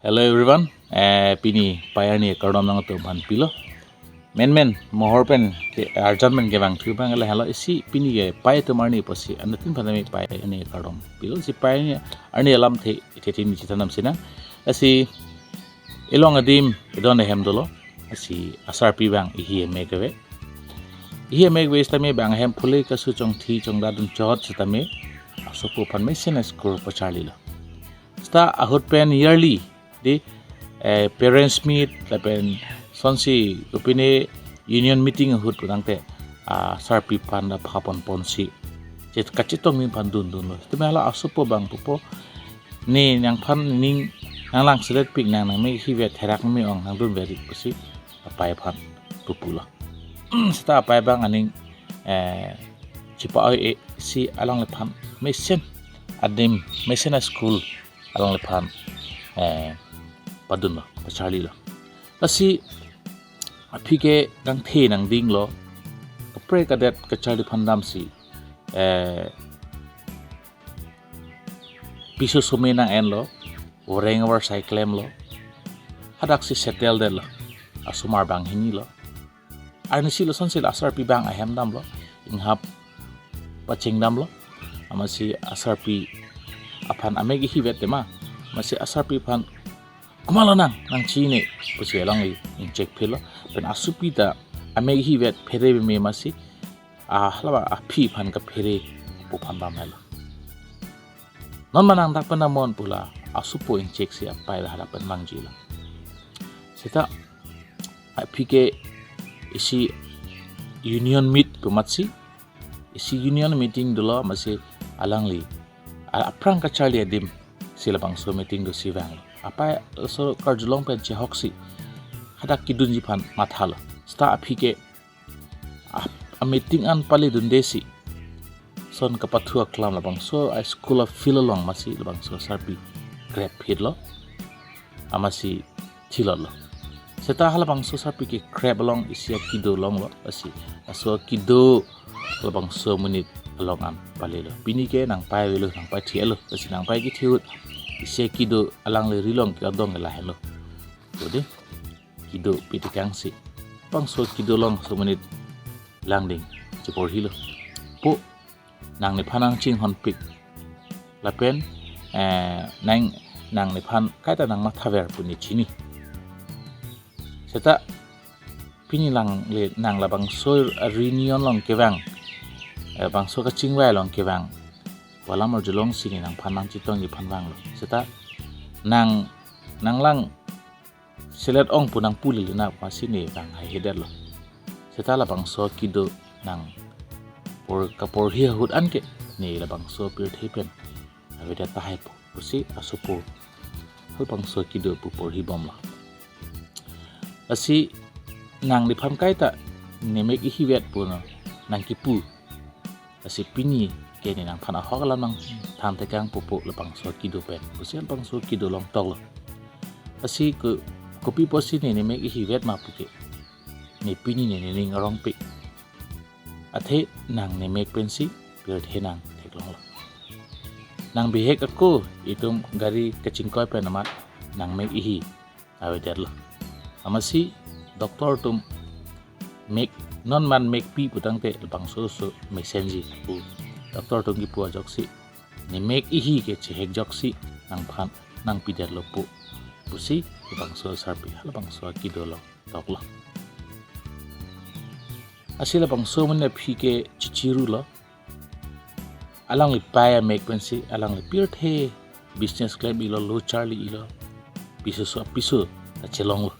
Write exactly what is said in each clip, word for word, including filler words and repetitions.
Hello everyone, eh, pini pei arni akardom nangtum aphan pilo. Menmen mohor pen ke arjan pen kevang thu abang lahelo, isi pini ke pei atum arni apotsi anuttin aphan tame pei arni akardom pilo. Si pei arni, arni alamthe ithetin chethan nam sinang. Lasi ilong adim idon ahem dolo. Lasi asarpi abang ihi emek ave. Ihi emek ave sitame bang ahem phule kasu chongthi chongda dun chot sitame asopo aphan mesen a-school pacharlilo. Seta ahut pen yearly di, eh, parents meet lapen sonsi kopine union meeting ahut pulangte, ah, sarpi aphan ta phapon ponsi che kachetong ning aphan dun dunlo. Tumi hala asopo abang pupo, ne nangphan ning nanglang selet pik nang, nangmek ihi vet, therak me ong nangdun vet pusi apei aphan pupulo. Seta apei abang aning, eh, chepa-oi-e si alangliphan mesen adim, mesen a-school alangliphan, eh, padunlo, pacharlilo. Lasi aphi ke nangthe nangdinglo, kaprek adet kacharli aphan damsi, eh, piso some nang-enlo, oreng avarsai klemlo, hadaksi settle detlo, asomar bang hinilo. Arnisi lasonsi la asarpi abang ahem damlo, inghap pacheng damlo. Amatsi asarpi aphan amek ihi vet tema. Amatsi asarpi aphan, "Komatlo nang, nang chine?" pusi alangli ingchek phelo. Pen asopi ta amek ihi vet phere me amatsi, ah, hala aphi aphan kaphere apo aphan damhelo. "Non ma nang dak pen damnon," pula asopo ingchek si apei hala pen vangjilo. Seta aphi ke isi union meet pu amatsi, isi union meeting dolo amatsi alangli a-, aphrang kacharli adim si labangso meeting dosi vanglo. Apei laso karjulong pen chehoksi hadak kedunji aphan mathalo. Seta aphi ke a, a-meeting an pale dundesi son kapathu aklam labangso a-school a-field along amatsi labangso sarpi krep phitlo, amatsi thilotlo. Seta halabangso sarpi ke krep along isi akido longlo, lasi laso akido labangso amonit along an palelo. Pini ke nangpei avelo, nangpei thi-etlo, lasi nangpei kethi ahut isi akido alangli ri along ke adong ke lahenlo. Jadi kido pitikangsi, bangso kido along laso amonit langding cheporhilo. "Po, nang nephan nangchinghonpik. Lapen, eh, nang, nang nephan kaita nang mathaver pu ne chini. Seta pini alangli nang labangso reunion along kevang, eh, bangso kachingvai along kevang pu alam arjulongsi ne nangphan nangchetongji aphan vanglo. Seta nang, nanglang selet ong pu nangpu lili na," pusi ne vang haihedetlo. Seta labangso kido nang por, kaporhi ahut anke ne labangso pirthe pen avedet tahai pu, pusi asopo halabangso kido pu porhibomlo. "Lasi nang nephan kaita nemek ihi vet pu no nangkipu. Lasi pini ke ne nangphan ahok alam nangthantekang pupo labangso kido pen," pusi labangso kido along toklo. "Lasi ko, kopi apotsi ne nemek ihi vet ma puke, ne pini ne nening arongpik. Athe nang nemek pensi pirthe nang theklonglo. Nang bihek ako itum gari kachingkoi pen amat nang mek ihi avedetlo. Amatsi doctor atum mek, non man mekpi putangte labangso oso mesenji pu doctor atum kipu ajoksi, ne mek ihi ke chehek ajoksi nangphan nangpidetlo pu," pusi labangso sarpi halabangso kido along toklo. Lasi labangso amonit aphi ke chichirulo. Alangli pei amek pensi alangli pirthe business klem-ilo, lo charli-ilo, piso so piso ta chelonglo.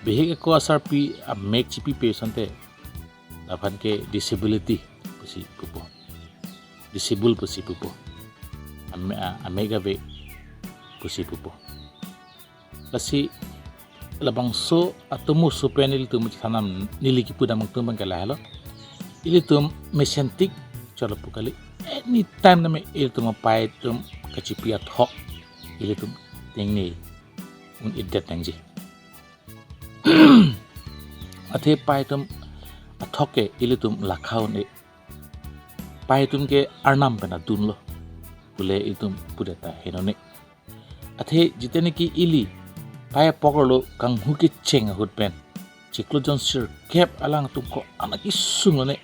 Bihek ako asarpi amek chipipe asonte, laphan ke disability pusi pupo, disable pusi pupo, ame-, a-, amek ave pusi pupo. Lasi labangso atomo oso pen ilitum chethan nam, neli kipudam atum abang ke lahelo. Ilitum mesentik cholo pu kali. Anytime name ilitum apei atum kachipi athok ilitum tengne un-edet nangji. Athe pei atum athok ke ilitum lakha un-e. Pei atum ke arnam pen adunlo pule ilitum pudet ta henone. Athe jitengneki ili pai apok arlo kanghu kecheng ahut pen chiklo jon sirkep alangtum ko-an akesung lone.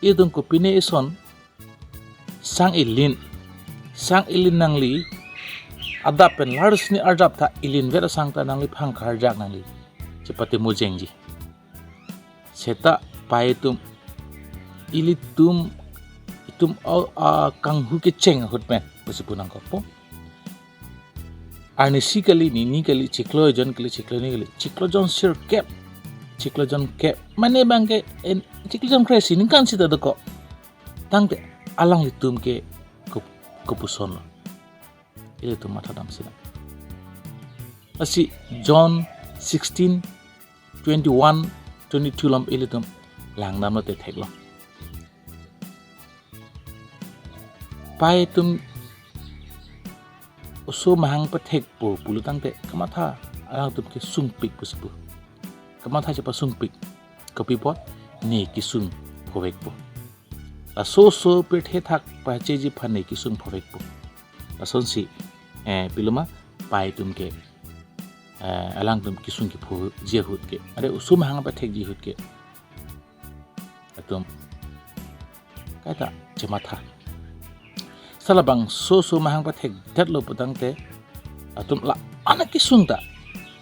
Itum kopine ison sang ilin, sang ilin nangli adap pen larsni arjap tha, ilinvet asang ta nangli phang karjak nangli chepate mujengji. Seta pai atum, ilitum, itum a, a, kanghu kecheng ahut pen pusi pu nangkokpo. Arnisi kali, nini kali, chiklo jon kali, chiklo ni kali, chiklo jon sirkep, chiklo jon kep. Mane bangke en, chiklo jon kre-isi ningkan sita dokok. Tangte alanglitum ke ko-, kopuson lo. Ilitum matha damsi nang. Lasi John sixteen, twenty-one, twenty-two along ilitum langdamlo te theklong. Pai atum oso mahang pathekpo pulo tangte kamatha alangtum ke sungpik pusi pu. Kamatha chepasungpik. Kopi apot? Ne kesung phovekpo. Laso oso pirthe thak pacheji aphan ne kesung phovekpo. Lasonsi, eh, piloma pai atum ke, eh, alangtum kesung kephoji ahut ke, are oso mahang pathekji ahut ke, atum kaita chematha. Sa labangso oso mahang pathekdetlo pu tangte atum la-an akesung ta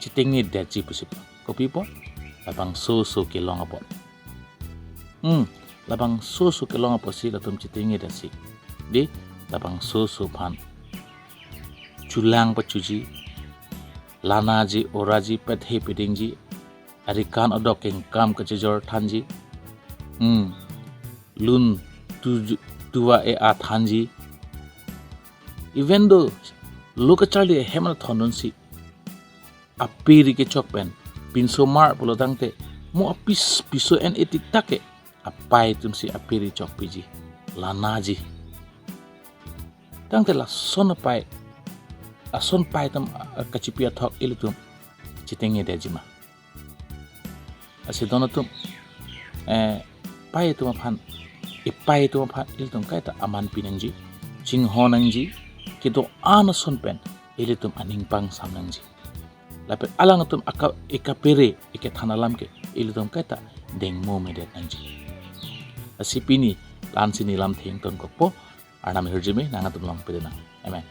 chetengnedetji pusi pu. Kopi apot? Labangso oso kelong apot. Hmm, labangso oso kelong apotsi latum chetengnedetsi. Di, labangso oso aphan chulang pachuji, lanaji, oraji, pethe pedingji, arikan odok kengkam kachejor thanji. Hmm, lun tu, tuva e-a thanji. Even though lo kacharli ahem anathondunsi apiri kechok pen pinsomar pulo tangte mo apis piso en etik take apai atumsi apiri chokpiji, lanaji. Tangte lason apai, ason pai atum, ah, kachipi athok ilitum chetengnedetji ma? Lasi don atum, eh, pai atum aphan, epai atum aphan ilitum kaita aman pinangji, chinghon nangji, kedo-an ason pen ilitum aning pangsam nangji. Lapen alangtum aka, ekapere, ekethan alam ke ilitum kaita dengmomedet nangji. Lasi pini la-ansi neli lamthe ingtonkokpo, Arnam ahirjume nanglitum along pede nang. Amen.